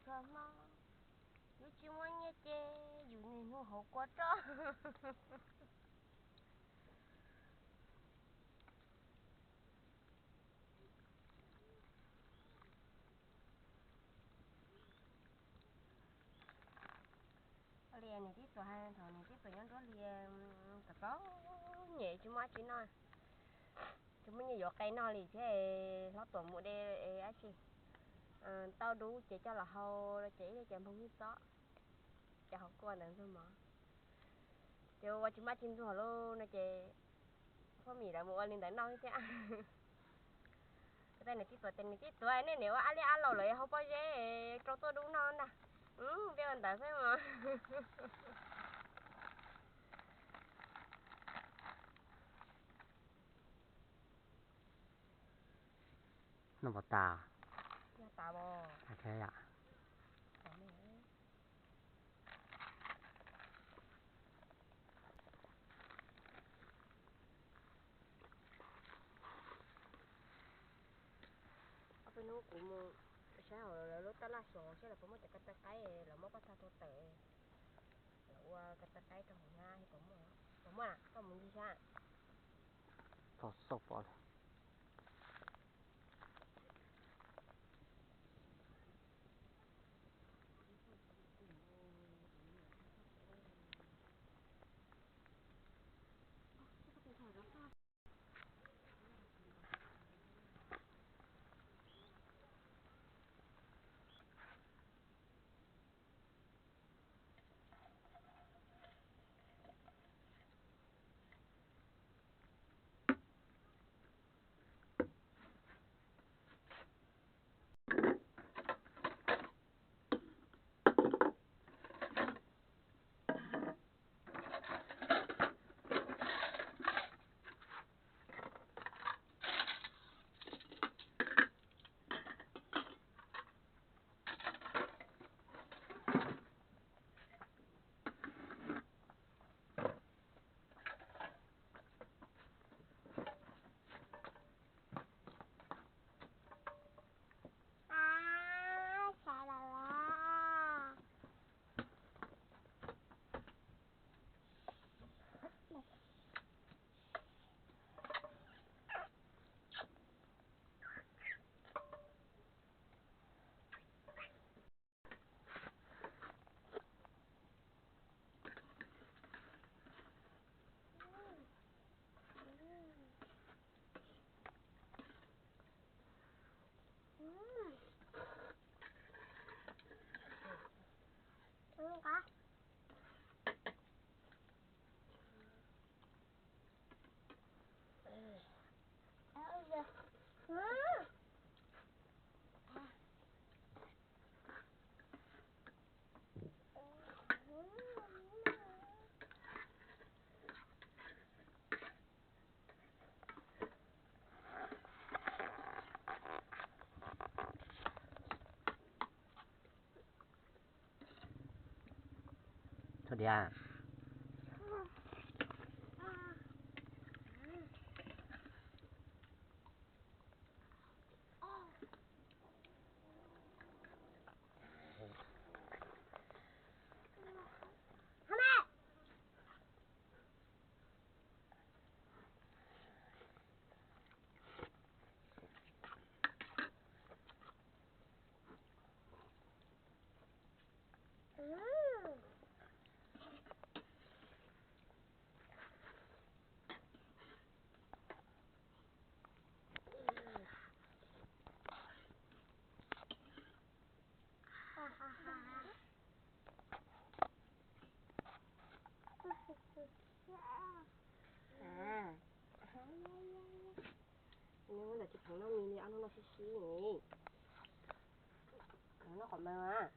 Txog hmo, yus tsis muaj nyiaj ces yus niaj hnub haus kua roj. Li niam tij Tuam hais, thaum niam tij Tuam nyob nruab hlis, txom txom nyem tsis muaj dab tsi noj, tsis muaj nyiaj yuav qe noj li thiab. Hlob Tuam mus de dab tsi, tauj dub ces coj los hau, ces ib ce nplooj hwj txob, ces haus kua ntawd ntxuag mov. Ces ua tsis muaj dab tsi ntxuag lauj no ces poj Mim lawv mus ua li ntawd noj thiab. Kuv tias niam tij Tuam, tias niam tij Tuam, nej niam ua ab liab ab laus lawm haus pob zeb rau tauj dub noj ntag. Peb ua ntawd xwb mas. Noj puas tas? Noj tas os. Ob peb hnub kuv mus saib hauv lawv lub taj laj xyov saib lawv puas muaj cov ko taw qaib, lawv muab paj tag rau tawm, lawv ua ko taw qaib rau hauv na, puas muaj, puas muaj, koj mus ncig saib. Txog xauj pom lawm. Txhob diav. Nyob ntawm tsis pheev noj mis li, ob hnub noj sib sib ne. Noj qhov mas.